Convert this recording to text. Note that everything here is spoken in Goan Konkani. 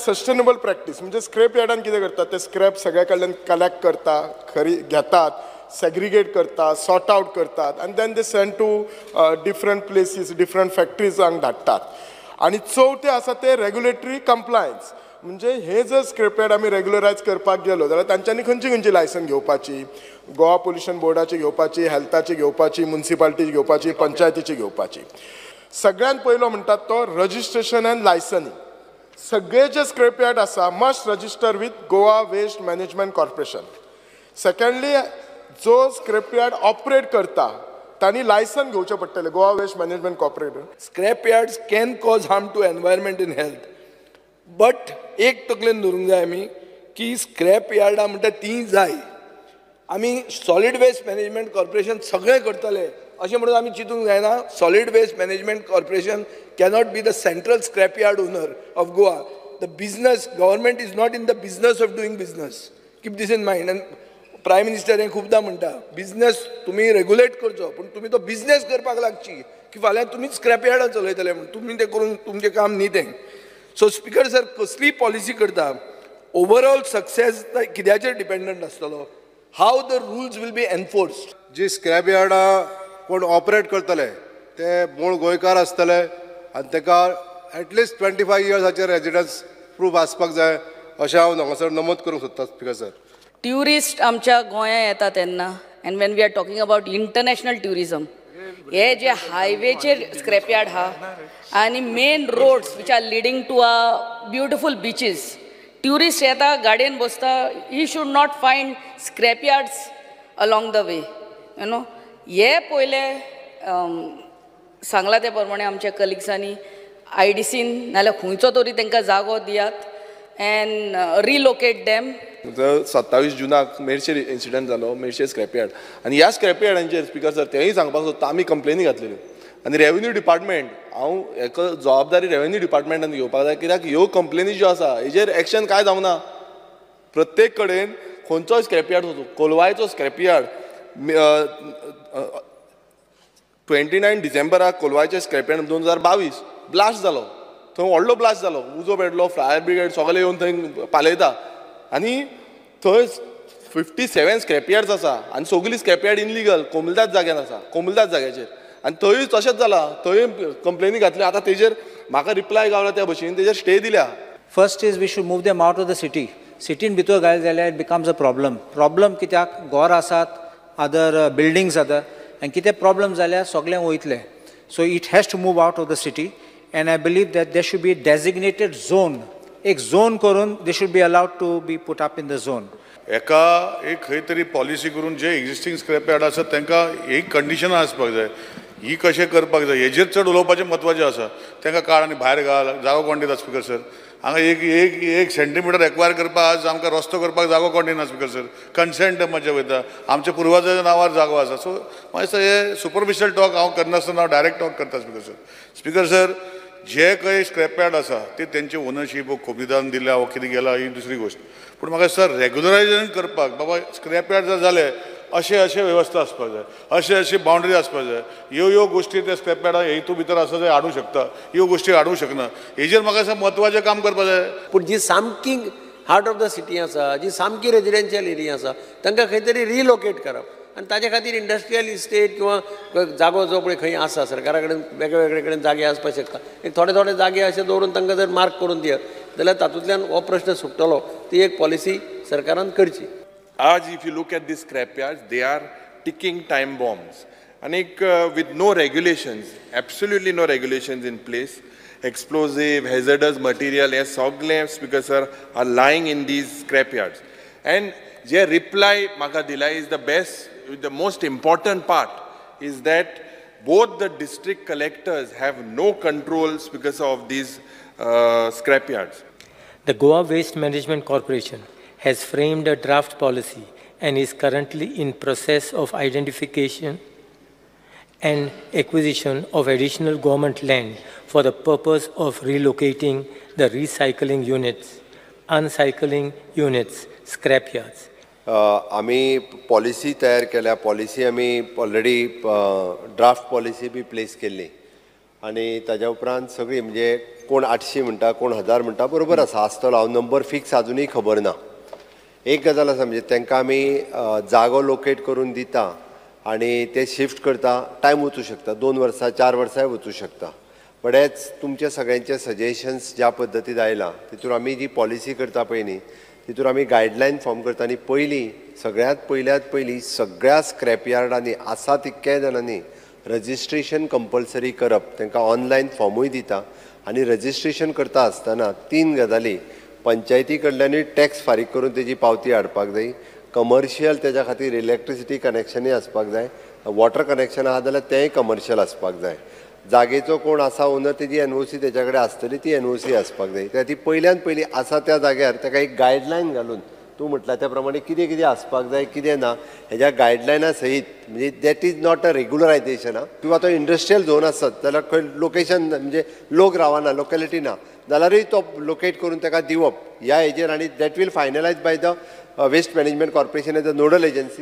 सस्टेनेबल प्रॅक्टीस म्हणजे स्क्रॅप यार्डान कितें करतात, ते स्क्रॅप सगळ्या कडल्यान कलेक्ट करता, खरी घेतात, सेग्रिगेट करता, सॉर्ट आउट करतात आनी then they send to different places, different फॅक्टरीजांक धाडटात. आनी चवथें आसा तें रेगुलेटरी कंप्लायन्स, म्हणजे हे जर स्क्रॅप यार्ड आमी रेगुलरायज करपाक गेलो जाल्यार तांच्यांनी खंयची खंयची लायसन घेवपाची, गोवा पोल्युशन बोर्डाची घेवपाची, हेल्थाची घेवपाची, मुन्सिपालिटीची घेवपाची, पंचायतीची घेवपाची. सगळ्यात पयलो म्हणटात तो रजिस्ट्रेशन अँड लायसनिंग. सगळे जे स्क्रॅप यार्ड आसा must register with Goa waste management corporation. Secondly, जो स्क्रॅप यार्ड ऑपरेट करता तांणी लायसन घेवचें पडटलें Goa waste management corporation. Scrap yards can cause harm to environment and health, but एक तकलेन धरूंक जाय आमी की स्क्रॅप यार्डां म्हणटा तीं जाय. आमी सॉलीड वेस्ट मॅनेजमेंट कॉर्पोरेशन सगळें करतले अशें म्हणून आमी चिंतूंक जायना. Solid waste management corporation cannot be the central scrap yard owner of Goa. The business, government is not in the business of doing business. Keep this in mind. And prime minister हें खुबदां म्हणटा, बिजनस तुमी रेगुलेट करचो, पूण तुमी तो बिजनस करपाक लागची की फाल्यां तुमीच स्क्रॅप यार्डां चलयतले म्हूण तुमी तें करून तुमचें काम न्ही तें. सो स्पीकर सर, कसली पॉलिसी करता, ओवरऑल सक्सेस कित्याचेर डिपेंडंट आसतलो, how the rules will be enforced. जी स्क्रॅप यार्डां कोण ऑपरेट करतले ते मूळ गोंयकार आसतले आनी ताका एटलिस्ट 25 इयर्साचेर रेजिडन्स प्रूफ आसपाक जाय अशें हांव हांगासर नमूद करूंक सोदतां स्पीकर सर. ट्युरिस्ट आमच्या गोंया येता तेन्ना, and when we are talking about international tourism, हे जे हायवेचेर स्क्रॅप यार्ड आहा आनी main roads which are leading to a beautiful beaches, tourist येता गाडयेन बसता, he should not find scrap yards along the way, you know. हे पयले सांगला ते प्रमाणे आमच्या कलिग्सांनी आय.डी.सीन नाल्यार खंयचो तरी तांकां जागो दियात एन्ड रिलोकेट देम. 27 जुनाक मेरशे इन्सिडंट जालो, मेरशे स्क्रॅप यार्ड, आनी ह्या स्क्रॅप यार्डांचेर स्पीकर सर तेंय सांगपाक सोदता आमी कंप्लेनी घातलेल्यो आनी रेवेन्यू डिपार्टमेंट, हांव हेका जबाबदारी रेवेन्यू डिपार्टमेंटान घेवपाक जाय, कित्याक ह्यो कंप्लेनी ज्यो आसा हेजेर एक्शन कांय जावंक ना. प्रत्येक कडेन खंयचोय स्क्रॅप यार्ड वचूं, कोलवायचो स्क्रॅप यार्ड 29 डिसेंबराक कोलवायचे स्क्रॅप यार्ड 2022 ब्लास्ट जालो, थंय व्हडलो ब्लास्ट जालो, उजो पेटलो, फायर ब्रिगेड सगळे येवन थंय पालयता आनी थंय 57 स्क्रॅप यार्ड्स आसा आनी सगळीं स्क्रॅप यार्ड इनलिगल कोमुलदाद जाग्यान आसा, कोमुलदाद जाग्याचेर, आनी थंय तशेंच जालां, थंय कंप्लेनी घातल्यो. आतां तेजेर म्हाका रिप्लाय गावला त्या भशेन तेजेर स्टे दिल्या. First is we should move them out of the city. सिटीन भितर घायले जाल्यार it becomes a problem. Problem कित्याक, घर आसात, अदर बिल्डिंग्स आसात आनी कितें प्रॉब्लम जाल्यार सगळें वयतलें. So it has to move out of the city and I believe that there should be designated zone. एक झोन करून they should be allowed to be put up in the zone. एका एक खंय तरी पॉलिसी करून जे एग्जिस्टींग स्क्रॅप यार्ड आसा तांकां एक कंडिशनां आसपाक जाय, ही कशें करपाक जाय हेजेर चड उलोवपाचें म्हत्वाचें आसा. तांकां काड आनी भायर घाल, जागो कोण दिता स्पीकर सर? हांगा एक एक एक सेंटीमिटर एक्वायर करपाक आज आमकां रस्तो करपाक जागो कोण दिना स्पीकर सर? कन्सेंट मजा वयता, आमच्या पुर्वजाच्या नांवार जागो आसा. सो म्हाका दिसता हे सुपरफिशियल टॉक हांव करनासतना हांव डायरेक्ट टॉक करता स्पीकर सर. स्पीकर सर, जे काही स्क्रॅप यार्ड आसा ते तेंचे ओनरशीप कोविदान दिल्या वा कितें गेला ही दुसरी गोश्ट, पूण म्हाका दिसता रेगुलरायजेशन करपाक बाबा स्क्रॅप यार्ड जर जाले अशें अशें वेवस्था आसपाक जाय, अशें अशी बाउंड्री आसपाक जाय, ह्यो ह्यो गोश्टी त्या स्क्रॅप यार्डा हेतू भितर आसा जाय हाडूंक शकता, ह्यो गोश्टी हाडूंक शकना, हेजेर म्हाका दिसता म्हत्वाचें काम करपाक जाय. पूण जी सामकी हार्ट ऑफ the city आसा, जी सामकी रेजिडेन्शियल एरिया आसा, तांकां खंय तरी रिलोकेट करप आनी ताजे खातीर इंडस्ट्रियल इस्टेट किंवा जागो जो पळय खंय आसा सरकारा कडेन वेगळे कडेन जागे आसपाक शकता, एक थोडे थोडे जागे अशे दवरून तांकां जर मार्क करून दियत जाल्यार तातूंतल्यान हो प्रश्न सुट्टलो. ती एक पॉलिसी सरकारान करची. आज if you look at the scrap yards, they are ticking time bombs आनीक with no regulations, absolutely no regulations in place. Explosive, hazardous material हे सगळें speaker sir are lying in these scrap yards. And J reply म्हाका दिला is the best, the most important part is that both the district collectors have no controls because of these scrap yards. The Goa Waste Management Corporation has framed a draft policy and is currently in process of identification and acquisition of additional government land for the purpose of relocating the recycling units, uncycling units, scrap yards. आमी पॉलिसी तयार केल्या, पॉलिसी आमी ऑलरेडी ड्राफ्ट पॉलिसी बी प्लेस केल्ली आनी ताज्या उपरांत सगळीं म्हणजे कोण 800 म्हणटा, कोण 1000 म्हणटा, बरोबर आसा आसतलो, हांव नंबर फिक्स आजुनूय खबर ना. एक गजाल आसा म्हणजे तांकां आमी जागो लोकेट करून दिता आनी ते शिफ्ट करता, टायम वचूं शकता, 2 वर्सां 4 वर्सांय वचूं शकता. बट एज तुमच्या सगळ्यांचे सजेशन्स ज्या पद्दतीन आयला तितून आमी जी पॉलिसी करता पळय न्ही, तितून आमी गायडलायन फॉर्म करता आनी पयलीं सगळ्यांत पयल्यात पयलीं सगळ्या स्क्रॅप यार्डांनी आसा तितक्या जाणांनी रजिस्ट्रेशन कंपल्सरी करप, तांकां ऑनलायन फॉर्मूय दिता आनी रजिस्ट्रेशन करता आसतना 3 गजाली, पंचायती कडल्यानूय टॅक्स फारीक करून तेजी पावती हाडपाक जाय, कमर्शियल तेज्या खातीर इलेक्ट्रिसिटी कनेक्शनूय आसपाक जाय, वॉटर कनेक्शन आहा जाल्यार तेंय कमर्शियल आसपाक जाय, जागेचो कोण आसा ओनर तेजी एनओसी तेज्या कडेन आसतली, ती एनओसी आसपाक जाय. त्या खातीर पयल्यान पयलीं आसा त्या जाग्यार ताका एक गायडलायन घालून तूं म्हटलां त्या प्रमाणे कितें कितें आसपाक जाय कितें ना हेज्या गायडलायना सहीत, म्हणजे that is not a regularisation. आं, किंवा तो इंडस्ट्रियल झोन आसत जाल्यार खंय लोकेशन म्हणजे लोक रावना, लोकेलिटी ना जाल्यारूय तो लोकेट करून ताका दिवप ह्या हेजेर, आनी that will finalise by the waste management corporation as a nodal agency.